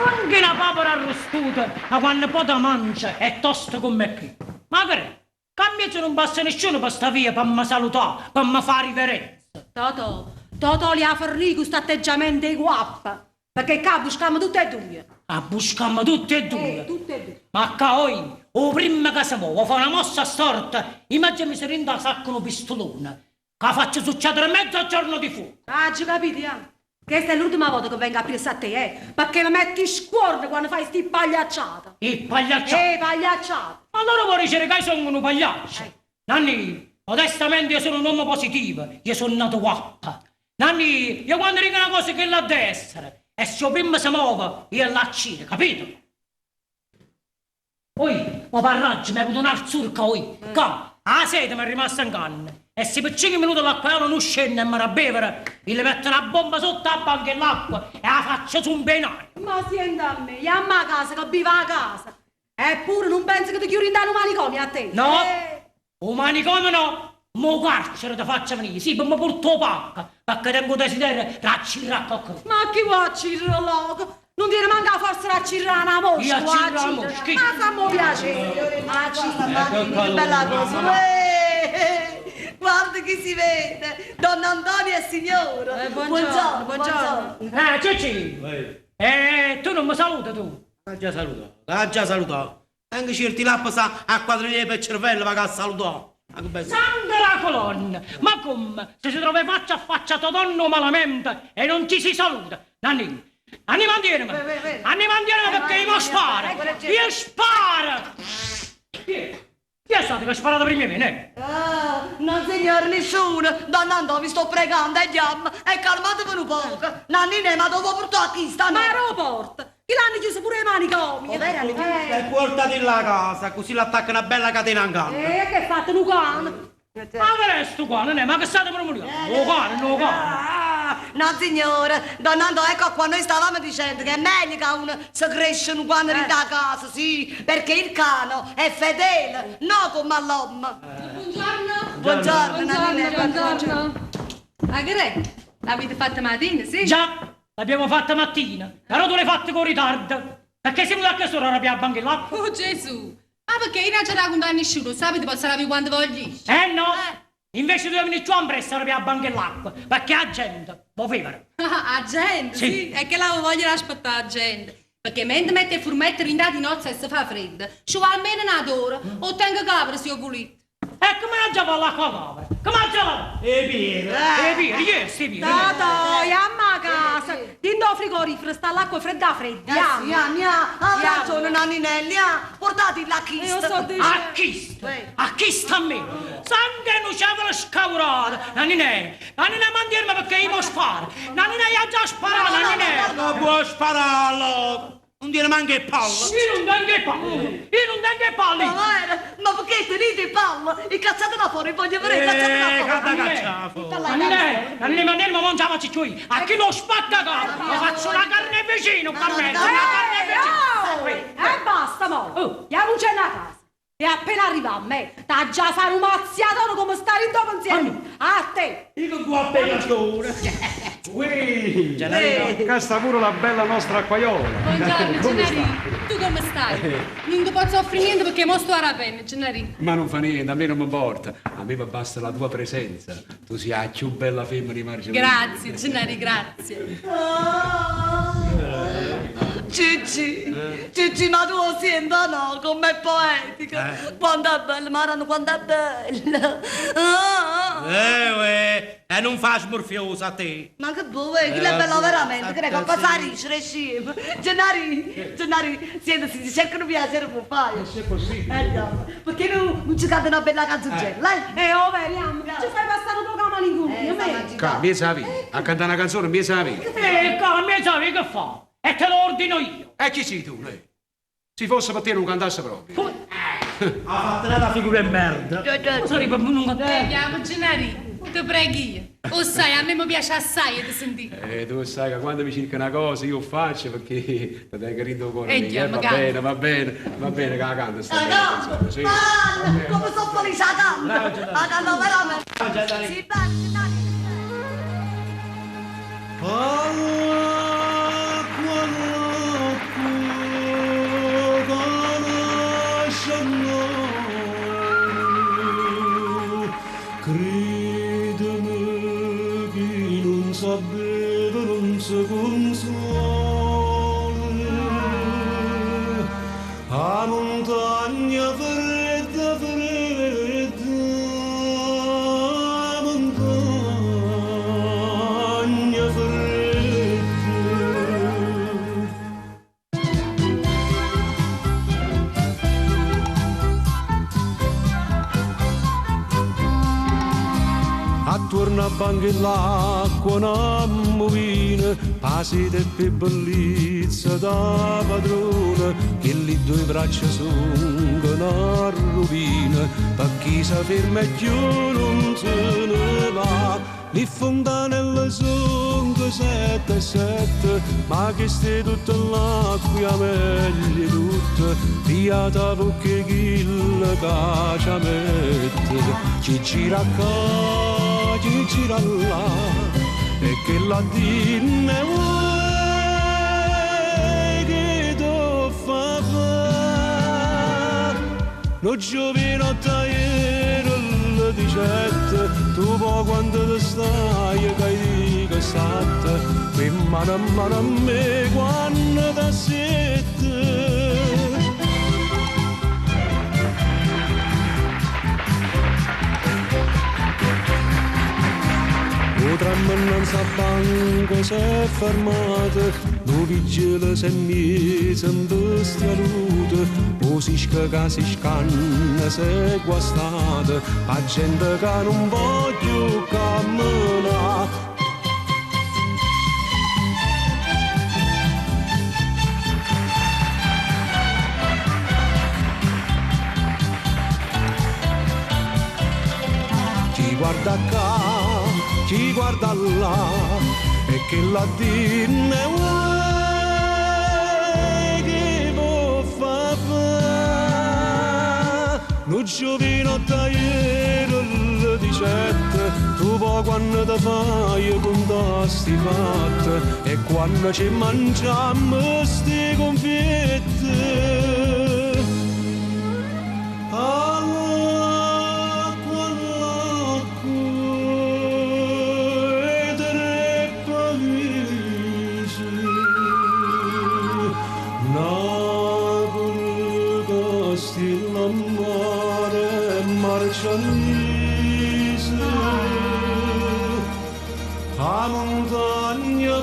Anche 'na papera arrustuta ca quanno po' t' 'a mangia è tosta comm'e che. Ma cher'è? Ccà 'mmiezo nun passa nisciuno pe' sta via pe' me salutà, pe' me fa 'a riverenza. Totò, Totò l'hê 'a fernì cu st'atteggiamento 'e guappa, pecché ccà abbuscammo tutt' 'e duje. Abbuscammo tutt' 'e duje? Eh, tutt' 'e duje. Ma ccà, oi, 'o primmo ca se move o fa na mossa storta, io m'aggio miso dint' 'a sacca nu pistolone, ca faccio succedere mezzogiorno di fuoco. Aggio capito, ja. Chesta è l'urdema vota che vengo appriesso a te, eh, pecché me metti scuorno quanno fai sti pagliacciate. E pagliacciate? E pagliacciate. Allora vuò dicere ca io songo nu pagliaccio? Nannì, modestamente io sono un uomo positivo, io so' nato guappa. Nannì, io quando dico na cosa chella adda essere, e si 'o primmo se move, io l'acciro, capito? Oi, mo p'arraggia m'è venuto n'arzurca, oi, ca 'a sete m'è rimasta 'nganna e si pe cinche minute l'acquaiolo nun scenne e me dà a bevere, io le metto na bomba sotto 'a banca 'e l'acqua e 'a faccio zumpa in aria. Ma siente a me, jamme 'a casa che vive 'a casa. Eppure nun penso che te chiure dint' 'a nu manicomio a te. No, 'o manicomio no, ma 'o carcere te faccio venì, sì, pe me purtà 'o pacco, pecché tengo 'o desiderio d'accirere a coccheduno. Ma chi vuò accirere lloco? Nun tiene manco 'a forza d'accirere a na mosca, Io vuò accirere 'a accirere? mosca, io. Ma famme 'o piacere, accirere. Che bella cosa, uè! Guarda chi si vede, Don Antonio è signore. Buongiorno, buongiorno. Eh, Ciccì, e tu nun me saluta tu? T'aggia salutà, t'aggia salutà. Anche certi lappe sa a quadriglia pe cervello vaco a salutà. Ma che bello. Santa la colonna! Ma come? Se si trova faccia a faccia Totonno malamente e non ci si saluta. Nannì, Nannì mantienimi! Nannì mantienimi perché io mo sparo! Io sparo! Chi è? Chi è stato che ha sparato prima 'e me, neh? Ah, nonsignore, nisciuno! Don Antò, vi sto pregando, e ghiammo, e calmatevi nu poco. Nanninè, ma t' 'o vuò purtà a chisto, no? Ma arò 'o porto? Chillo l'hanno chiuso pure 'e manicomio. O vero hanno chiuso? E puortatillo 'a casa, così l'attacca na bella catena 'nganna. E che è fatto, nu cane? Ma che è stu cane, neh? Ma che state murmuliando? 'O cane, no 'o cane. Nonsignore, don Antò, ecco qua, noi stavamo dicendo che è meglio ca uno se cresce nu cane dint' 'a casa, sì, perché il cane è fedele, no comme a l'ommo. Buongiorno. Buongiorno, Nanninè, Buongiorno. Ma che è? L'avete fatta matina, sì? Già, l'abbiamo fatta mattina, però tu l'hai fatta con ritardo. Perché sei venuto a chest'ora a rapì 'a banca 'e l'acqua? Oh Gesù! Ma perché io non ce la conto a nessuno, sapete, posso rapì quando voglio io. Eh no! Invece tu venì cchiù ampressa a rapì 'a banca 'e l'acqua, perché 'a gente vo' vivere. 'A gente, sì. E che la voglio aspettà 'a gente. Perché mentre mette 'e furmette dint' 'a tinozza e se fa freddo, ci va almeno n'ata ora, 'o tengo cavero si 'o vulite. E comme aggia fa l'acqua cavera? Comme aggia lavà? 'E piede. 'E piede, yes, 'e piede. Totò, jamme 'a casa. Dint' 'o frigorifero sta l'acqua fredda fredda. Jamme. Jamme, ja, ha ragione Nanninelli, ja, portatela a chisto. Io sto dicendo. A chisto, a chisto a me. Sangue 'e nu cefalo scaurato. Nanninè, Nanninè mantierme perché io mo sparo. Nanninè io aggia sparà, Nanninè. Non può sparare allora. Non tiene manco 'e palle. Io nun tengo 'e palle. Io nun tengo 'e palle. Ma vero? Ma perché tenete 'e palle? E cacciatela fuori, voglio vedere, cacciatela Eh, fuori. canta caccia fuori. Nanninè, Nanninè mantienimi mo non ce 'a faccio cchiù io. A chi lo spacca capo, lo faccio una carne vicino qua mezzo, una carne vicino. E basta mo! Oh. Jammucenne 'a casa. E appena arrivamme, t'aggia fa nu mazziatone comme sta dint' 'o pensiero. A te! Io con guappa 'e cartone. Uè! Gennarino. Ccà sta pure la bella nostra acquaiola. Buongiorno Come Gennarì, sta? tu come stai? Nun te pozzo offrire niente perché mo sto arapenno, Gennarì. Ma non fa niente, a me non mi importa. A me mi basta la tua presenza. Tu sei 'a cchiù bella femmena 'e Margellina. Grazie, Gennarì, grazie. Gigi, Gigi, ma tu 'o siente o no comm'è poetica? Quant'è bella, Maronna, quant'è bella! Ah! Eh, uè, e nun fa smurfiosa a te. Ma che buo, eh, chella è bella overamente, che ne fa a dicere, è scemo. Gennarì, Gennarì, siente, si ti cerca nu piacere m' 'o faje. Se è possibile. Eh, già. Perché nu, nun ce canta na bella canzuncella, eh? È overo, jamme, ce fai passare nu poco 'a malincunia, me. Ccà, mmiez' 'a via. A cantà na canzone mmiez' 'a via. E ccà, mmiez' 'a via che fa? E te lo ordino io. E chi si tu, neh? Si fosse pe te nun cantasse proprio. Come? Ha fatto n'ata figura 'e merda. Sarebbe nun cantare. Andiamo, Gennarì, te prego io. O sai, a me mi piace assai 'e te sentì. Eh, tu sai che quando mi cerca una cosa io 'o faccio perché te tengo dint' 'o core E mio. Eh, chiama, va canta. bene, va bene, va bene che 'a canto sta La bella canto, canzone, sì. bella, come sono felice 'a canto, 'a canto veramente. Sì, bella, Gennarì. Acqua, acqua, Credimi chi non sa bere non si consola. A montagna fredda, fredda, a montagna fredda. Attorno a banca l'acqua una movina, pasite per bellezza da padrona, che lì due braccia sono una rovina, per chi sa ferma e più non se ne va. Le fontanelle sono sette e sette, ma che stai tutta l'acqua meglio tutta, piata perché chi la caccia mette, ci gira qua, ci gira là, e che la dinne vuoi che ti fa fa? Lo giovinotto ieri le dicette, tu poi quando ti stai che dico statte, qui mano a mano a me quando ti siete. O tram non sa banco si è fermato, lo vigile si è messo in bestialuto, o si scaga si scanna si è guastata, la gente che non voglio camminare. Chi guarda qua, chi guarda là, e che la dinne vuoi che può fa fa? Lo giovinotto ieri le dicette, tu poi quando ti fai con sti fatte, e quando ci mangiamo sti confetti. All'acqua, all'acqua, e tre paesi, Napoli, Castellammare, Marcianise, a montagna.